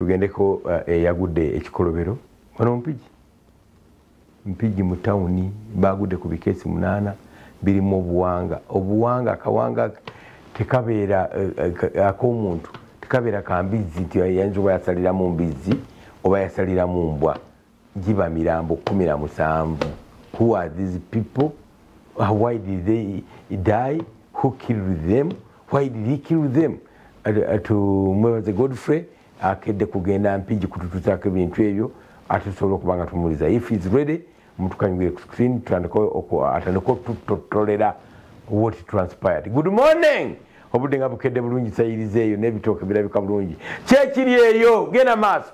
Tugendeko eyagudde ekikolobero wano Mpigi mu tawuni, bagudde ku bikeesi 8 birimu obuwanga. Obuwanga akawanga tekabeera ak'omuntu, tekabeera ka mbizzi nti ayinza oba yasaliramu mbizzi oba yasaliramu mbwa. Giba mirambo 17. Who are these people? Why did they die? Who killed them? Why did he kill them? Tumwebaze Godfrey akedde kugenda Mpigi kututuzaako ebintu ebyo, atusobola okuba nga tumuliza. If he's ready, mutukanyugire ku screen atandike okututolera what transpired. Good morning. Obudde nga bukedde bulungi, sayiriza eyo n'ebitooke birabika bulungi. Kyekiri eyo, genda maaso.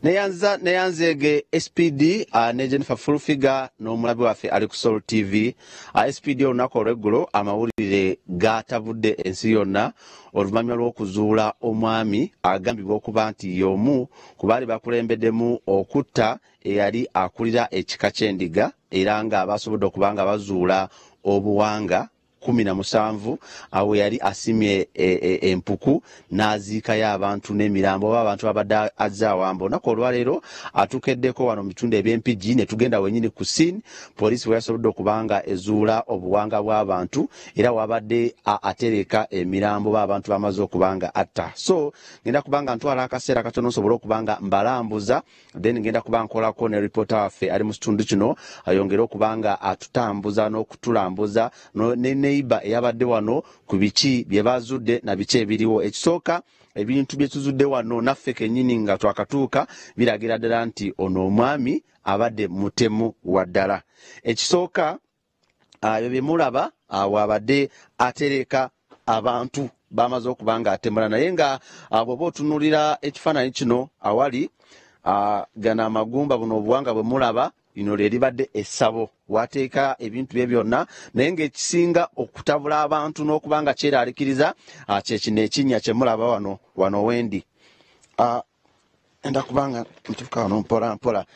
Neyanza neyanzege SPD ne Jennifer Fulfiga n'omulabi waffe ali ku Soul TV. SPD olunaku olw'eggulo amawulire gatabudde ensi yonna oluvannyuma lw'okuzuula omwami agambibwa okuba nti y'omu ku baali bakulembeddemu okutta eyali akulira ekika ky'endiga, era nga basobodde okuba nga bazuula obuwanga 17 awo yali asimye empuku n'aziikayo abantu n'emirambo oba abantu abadde azze awamba. Olunaku olwaleero atuukeddeko wano mu bitundu eby'Empigi ne tugenda wennyini ku scene poliisi we yasobodde okuba nga ezuula obuwanga bw'abantu, era wabadde atereka emirambo oba abantu bamaze okuba nga atta. So ngenda kuba nga ntwala akaseera katono nsobole okuba nga mbalambuza, then ngenda kuba nkolako ne reporter waffe ali mu kitundu kino ayongere okuba nga atutambuza n'okutulambuza ne neighbor eyabadde wano ku biki bye bazudde na biki ebiriwo. Ekisooka, ebintu bye tuzudde wano naffe kennyini nga twakatuuka biragira ddala nti ono omwami abadde mutemu wa ddala. Ekisooka, ebyo bye mulaba wabadde atereka abantu bamaze okuba nga atemula, naye nga bw'oba otunuulira ekifaananyi kino awali gano amagumba, buno obuwanga bwe mulaba, lino lye libadde essabo wateeka ebintu bye byonna, naye ng'ekisinga okutabula abantu n'okuba nga kyeraalikiriza kye kino ekinnya kye mulaba wano, wano wendi. Enda kubanga ntuuka wano mpola mpola.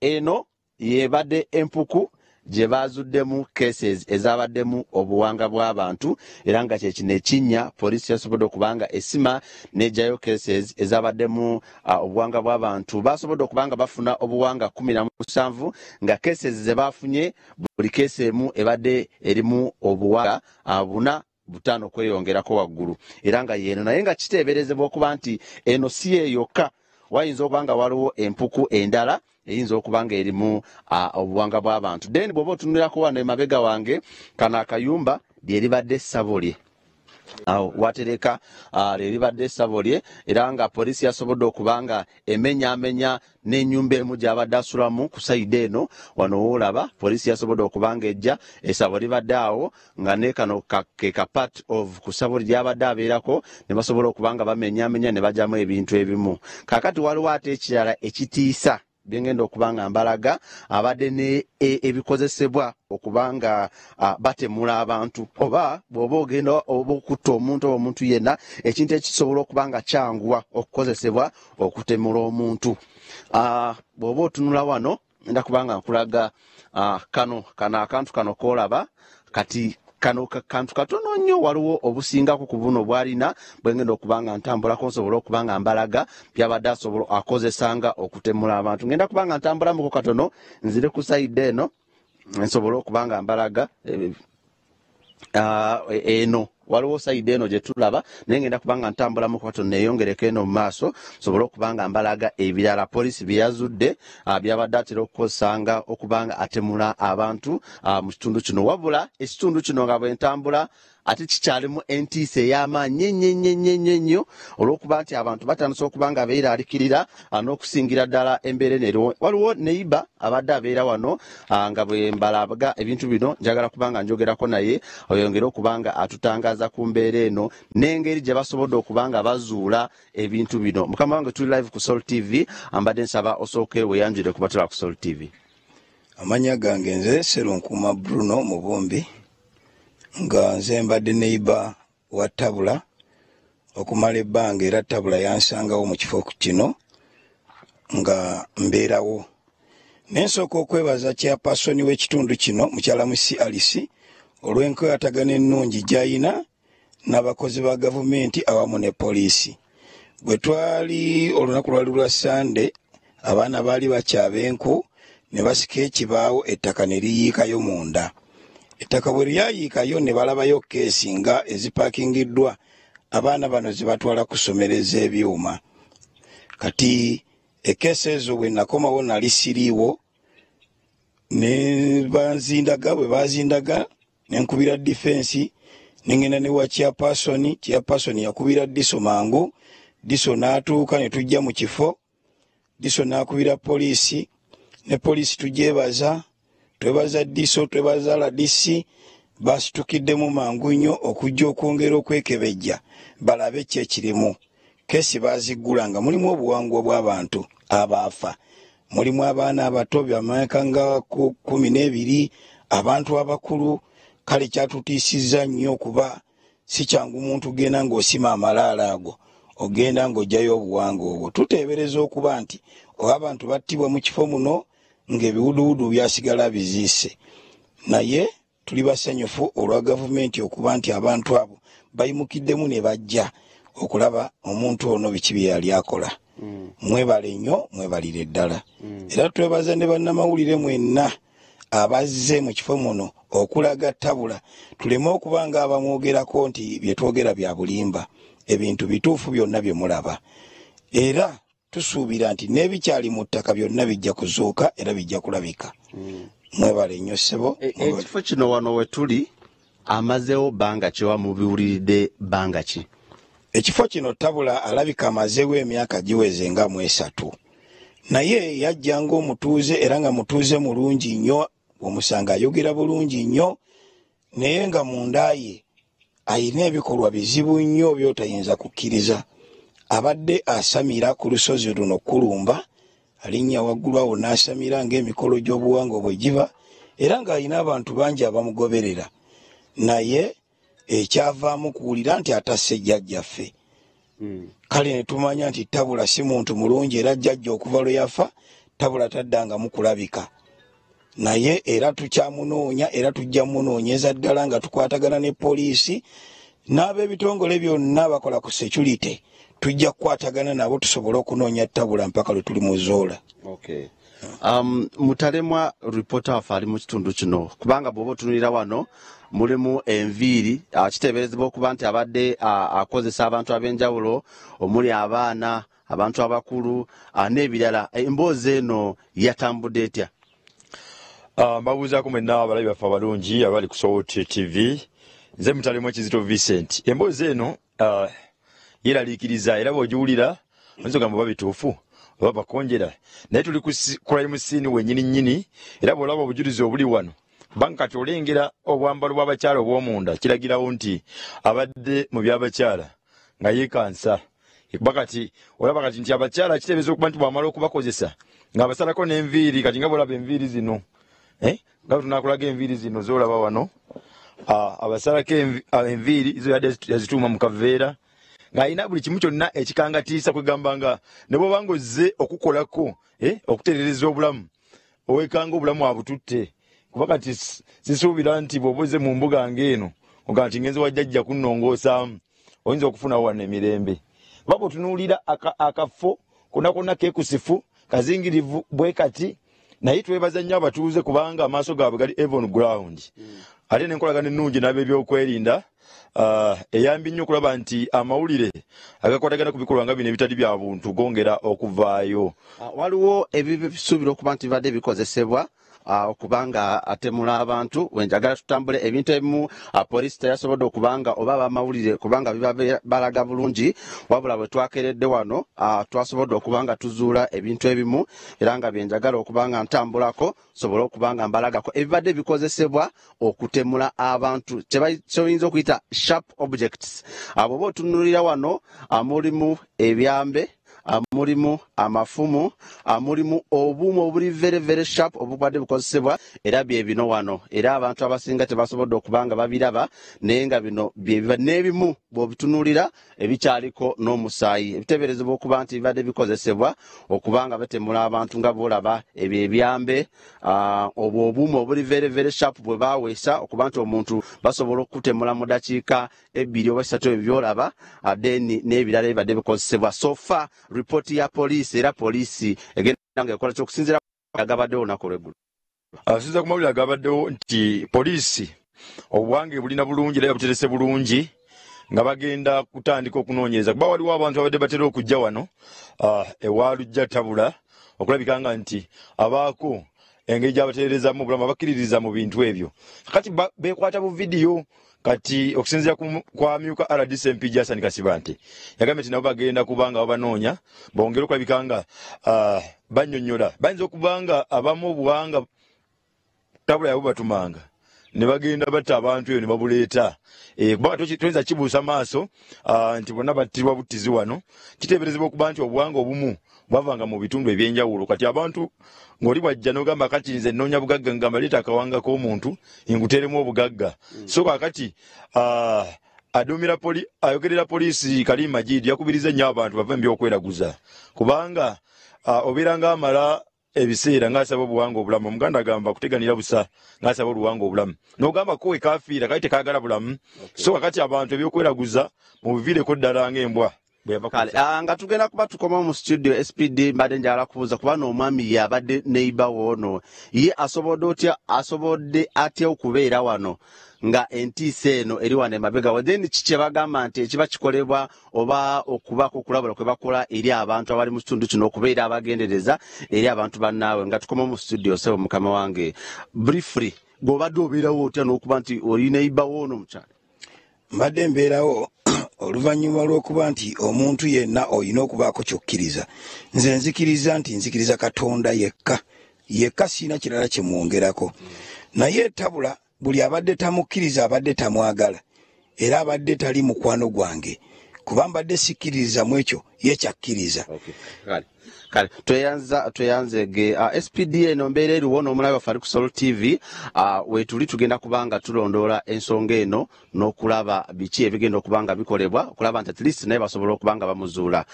Eno yebadde empuku gye bazuddemu cases ezabaddemu obuwanga bw'abantu, era nga kye kino ekinnya poliisi yasobodde okuba nga esima n'eggyayo cases ezabaddemu obuwanga bw'abantu. Basobodde okuba nga bafuna obuwanga 17, nga cases ze baafunye buli case emu ebadde erimu obuwanga 4 5 okweyongerako waggulu, era nga yeeno. Naye nga kiteeberezebwa okuba nti eno si ye yokka, wayinza okuba nga waliwo empuku endala eyinza okuba nga erimu obuwanga bw'abantu. Then bw'oba otunulirako wano emabega wange, kano akayumba lye libadde essabo lye awo watereka, lye libadde essabo lye, era nga poliisi yasobodde okuba nga emenyaamenya n'ennyumba emu gy'abadde asulamu ku sayidi eno. Wano woolaba poliisi yasobodde okuba nga ejja, essabo libadde awo nga ne kano ke ka part of ku ssabo ly'abadde abeerako, ne basobola okuba nga bamenyaamenya ne baggyamu ebintu ebimu. Kaakati waliwo ate ekirala ekitiisa bye ngenda okuba nga mbalaga, abadde ne ebikozesebwa okuba nga batemula abantu, oba bw'oba ogenda oba okutta omuntu oba omuntu yenna, ekintu ekisobola okuba nga kyanguwa okukozesebwa okutemula omuntu. Bw'oba otunula wano, ngenda kuba nga nkulaga kano akantu kano k'olaba kati kano kantu katono nnyo, waliwo obusingako ku buno bw'alina bwe ngenda okuba nga ntambulako nsobole okuba nga mbalaga by'abadde asobola akozesanga okutemula abantu. Ngenda kuba nga ntambulamuko katono nzire ku sayidi eno nsobole okuba nga mbalaga eno waliwo sayidi eno gye tulaba, naye ngenda kuba nga ntambulamuko katono neeyongereko eno mu maaso nsobole okuba nga mbalaga ebirala poliisi bye yazudde by'abadde atera okukozesanga okuba nga atemula abantu mu kitundu kino. Wabula ekitundu kino nga bwe ntambula ate kikyalimu entiisa ey'amaanyi ennyo ennyo ennyo ennyo ennyo, olw'okuba nti abantu batandise okuba nga beeraalikirira n'okusingira ddala embeera eno eriwo. Waliwo neighbor abadde abeera wano, nga bwe mbalaga ebintu bino njagala kuba nga njogerako naye oyongere okuba nga atutangaaza ku mbeera eno n'engeri gye basobodde okuba nga bazuula ebintu bino. Mukama wange, tuli live ku Soul TV, ambadde nsaba osooke weeyanjule ku batula ku Soul TV. Amannya gange nze Serunkuma Bruno Mubumbi, nga nze mbadde neighbor wa Tabula okumala ebbanga, era Tabula yansangawo mu kifo kino nga mbeerawo. Naye nsooka okwebaza chairperson w'ekitundu kino, mukyala Musi Alice, olw'enkwatagana ennungi gy'ayina n'abakozi ba gavumenti awamu ne poliisi. Bwe twali olunaku lwali lwa Sande, abaana baali bakyaba enku ne basika ekibaawo, ettaka ne liyiikayo munda. Ettaka bwe lyayiikayo ne balabayo keesi nga ezipaakingiddwa abaana bano zibatwala kusomereza ebyuma. Kati ekeesi ezo bwe nakomawo nali siriiwo, ne banzindaga. Bwe bazindaga ne nkubira defense, ne ngenda ne wa chairperson. Chairperson yakubira DISO mangu, DISO n'atuuka ne tujja mu kifo. DISO n'akubira poliisi, ne poliisi tugyebaza, twebaza DISO, twebaza RDC, basitukiddemu mangu nnyo okujja okwongera okwekebejja balabe ki ekirimu. Keesi baziggula nga mulimu obuwangwa bw'abantu abaafa, mulimu abaana abato byamyaka nga 12, abantu abakulu. Kale kyatutiisizza nnyo kuba si kyangu muntu genda ng'osima amalaalo ago, ogenda ng'oggyayo obuwangwa obwo. Tuteebereza okuba nti oba abantu battibwa mu kifo muno ng'ebiwuduwudu byasigala biziise, naye tuli basanyufu olwa gavumenti okuba nti abantu abo bayimukiddemu ne bajja okulaba omuntu ono biki bye yali akola. Mwebale nnyo, mwebalire ddala. Era twebaza ne bannamawulire mwenna abazze mu kifo muno okulaga Tabula, tuleme okuba nga abamwogerako nti bye twogera bya bulimba. Ebintu bituufu byonna bye mulaba, era tusuubira nti n'ebikyali mu ttaka byonna bijja kuzuuka era bijja kulabika. Mwebale nnyo ssebo. Ekifo kino wano we tuli amazeewo bbanga ki, oba mubiwuliridde bbanga ki? Ekifo kino Tabula alabika amazeewo emyaka giweze nga 30, naye yajja ng'omutuuze era nga mutuuze mulungi nnyo, omusanga ayogera bulungi nnyo, naye nga munda ye ayina ebikolwa bizibu nnyo by'otayinza kukkiriza. Abadde asamira ku lusozi luno Kulumba, alinnya waggulu awo n'asamira ng'emikolo gy'obuwangwa bwe giba, era ng'alina abantu bangi abamugoberera, naye ekyavaamu kuwulira nti atasse jjajjaffe. Kale ne tumanya nti Tabula si muntu mulungi, era jjajja okuva lwe yafa Tabula taddangamu kulabika, naye era tukyamunoonya, era tujja munoonyeza ddala nga tukwatagana ne poliisi n'ab'ebitongole byonna bakola ku security. Tujja kukwatagana nabo tusobole okunoonya Tabula mpaka lwe tulimuzoola. Okay. Mutalemwa reporter waffe ali mu kitundu kino, kubanga bw'oba otunulira wano mulimu enviiri, kiteeberezebwa okuba nti abadde akozesa abantu ab'enjawulo omuli abaana, abantu abakulu, n'ebirala. Emboozi eno yatambudde etya? Mbabuuzaako mwenna abalabi baffe abalungi abali ku Salt TV. Nze Mutalemwa Kizito Vincent. Emboozi eno yeraliikiriza, era bw'ogiwulira oyinza ogamba oba bituufu oba bakonjera, naye tuli ku crime scene wennyini nnyini, era bw'olaba obujulizi obuli wano, kubanga kati olengera obwambalo bw'abakyala obw'omunda, kiragirawo nti abadde mu by'abakyala nga yeekansa. Kuba kati olaba kati nti abakyala kiteebereza okuba nti bw'amala okubakozesa ng'abasalako n'enviiri. Kati nga bw'olaba enviiri zino, nga bwe tunaakulaga enviiri zino z'olaba wano, abasalako enviiri zo yadde yazituuma mu kaveera, ng'alina buli kimu kyonna ekikangatiisa, kwegamba nga ne bw'oba ng'ozze okukolako, okutereereza obulamu, owekanga obulamu abututte. Kuba kati sisuubira nti bw'oba ozze mu mbuga ng'eno oga nti ngenze wa jjajja kunnongoosaamu, oyinza okufunawo wano emirembe. Kuba bw'otunuulira akafo konna konna keekusifu, kazingirivu bwe kati, naye twebaza nnyo abatuuze kubanga amaaso gaabwe gali even ground. Ate n'enkolagana ennungi n'ab'ebyokwerinda eyambye nnyo okulaba nti amawulire agakwatagana ku bikolwa nga bino ebitali bya buntu gongera okuvaayo. Waliwo ebisuubirwa okuba nti bibadde bikozesebwa okuba nga atemula abantu. Wenjagala tutambule ebintu ebimu, poliisi teyasobodde okubanga oba abamawulire kubanga biba balaga bulungi, wabula bwe twakeredde wano twasobodde okuba nga tuzuula ebintu ebimu, era nga byenjagala okuba nga ntambulako sobole okuba nga mbalagako ebibadde bikozesebwa okutemula abantu, kyoyinza okuyita sharp objects. Bw'oba otunulira wano, mulimu ebyambe, Mulimu amafumu, mulimu obuuma obuli very very sharp obubadde bukozesebwa, era bye bino wano. Era abantu abasinga tebasobodde okuba nga babiraba, naye nga bino byebiba n'ebimu bw'obitunuulira ebikyaliko n'omusaayi, ebiteeberezebwa okuba nti bibadde bikozesebwa okuba nga batemula abantu, nga bw'olaba ebyo ebyambe, obwo obuuma obuli very very sharp bwe baweesa okuba nti omuntu basobola okutemula mu dakiika 2 oba 3 ebyo by'olaba, then n'ebirala ebibadde bikozesebwa. So far ripooti ya poliisi, era poliisi egenda nga ekola kyokusinziira agabaddewo olunaku olw'eggulo. Asinza ku mawulire agabaddewo nti poliisi obuwange bulina bulungi era buterese bulungi, nga bagenda kutandika okunoonyereza, kuba waliwo abantu abadde batera okujja wano ewa Lujja Tabula okulabika nga nti abaako engeri gy'abateerezamu obulamu, abakkiririza mu bintu ebyo. Kati beekwata bu vidiyo. Kati okusinziira kwa amyuka RDC MP Jasani Kasibante, yagambye nti nabo bagenda kuba nga babanoonya bongere okulabika nga bannyonnyola. Bayinza okuba nga abamu obuwanga Tabula yabubatumanga ne bagenda batta abantu eyo ne babuleeta, kubanga toyinza kibuusa maaso nti bonna battirwa buttizi wano. Kiteeberezebwa okuba nti obuwanga obumu bwavanga mu bitundu ebyenjawulo. Kati abantu ng'oli bwajja n'ogamba kati nze nnoonya bugagga, ngamba leeta akawanga k'omuntu nkuteeremu obugagga. So kaakati aduumira ayogerera poliisi Karim Majid yakubiriza nnyo abantu bave mu by'okweraguza, kubanga obeera ng'amala ebiseera ng'asaba obuwanga obulamu. Omuganda agamba kuteganira busa ng'asaba oluwanga obulamu, n'ogamba ko wekafiira kali tekaagala bulamu. So kakati abantu ebyokweraguza mubiviireko ddala ng'embwa. Kale nga tugenda kuba tukoma mu studio SPD, mbadde njagala kubuuza kuba n'omwami ye abadde neighbor woono, ye asobodde atya okubeera wano nga entiisa eno eri wano emabega we? Then kiki bagamba nti ekiba kikolebwa oba okubaako okulabula kwe bakola eri abantu abali mu kitundu kino okubeera abagendereza eri abantu bannaabwe? Nga tukoma mu studio, sebo mukama wange, briefly, gw'obadde obeerawo otya n'okuba nti oli neighbor woono mukyala? Mbadde mbeerawo oluvannyuma lw'okuba nti omuntu yenna olina okubaako ky'okkiriza. Nze nzikiriza nti nzikiriza Katonda yekka yekka, siina kirala kye mwongerako. Naye Tabula buli abadde tamukkiriza abadde tamwagala, era abadde tali mukwano gwange, kuba mbadde sikkiririza mu ekyo ye kyakkiriza. Kale tweyanzege. SPD, eno mbeera eriwo n'omulabi waffe ali ku Salt TV, wetuli tugenda kuba nga tulondoola ensonga eno n'okulaba biki ebigenda okuba nga bikolebwa okulaba nti at least naye basobola okuba nga bamuzuula.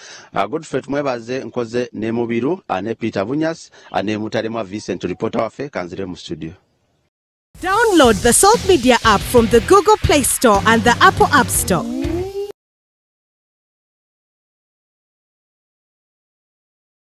Godfrey tumwebaze nkoze ne Mubiru, ne Peter Bunyas, ne Mutalemwa Vincent reporter waffe. Kanzire mu studio. Download the Salt Media app from the Google Play Store and the Apple App Store.